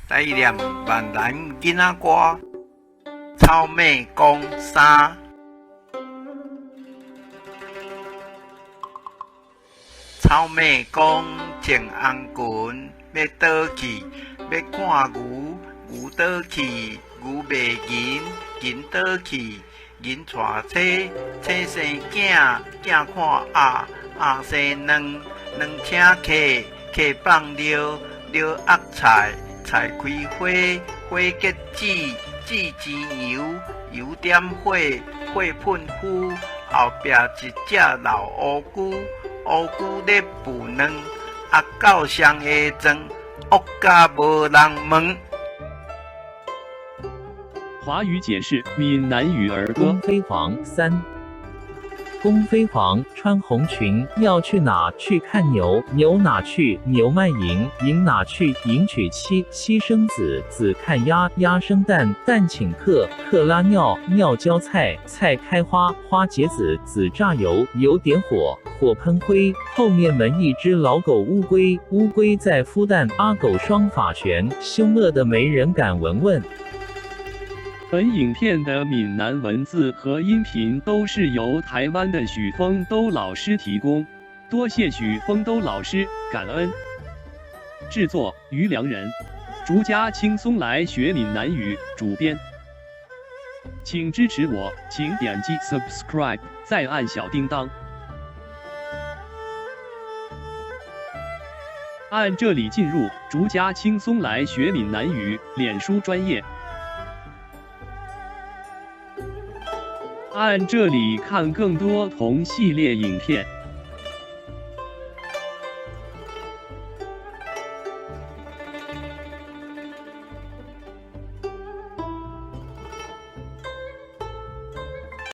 來念閩南囡仔歌《草蛉公三》。草蛉公穿紅裙，欲佗去？欲看牛，牛佗去？牛袂銀，銀佗去？銀娶妻，妻生囝，囝看鴨，鴨生卵，卵請客，客放尿，尿壓菜，菜開花，花結籽，籽煎油，油點火，火噴灰，後壁一隻老烏龜，烏龜咧孵卵，阿狗雙下妝，惡甲無人問。華語解釋閩南語兒歌。宮飛黃三。宮飛黃穿紅裙要去哪？去看牛，牛哪去？牛賣淫，淫哪去？淫娶妻，妻生子，子看鴨，鴨生蛋，蛋請客，客拉尿，尿澆菜，菜開花，花結籽，籽榨油，油點火，火噴灰。後面門一隻老狗烏龜，烏龜在孵蛋，阿狗雙髮旋，兇惡的沒人敢聞問。本影片的閩南文字和音頻都是由台灣的許峰都老師提供，多謝許峰都老師，感恩。製作於良人，逐家輕鬆來學閩南語，主編。請支持我，請點擊 subscribe，再按小叮當。按這裡進入逐家輕鬆來學閩南語臉書專頁。按這裡看更多同系列影片。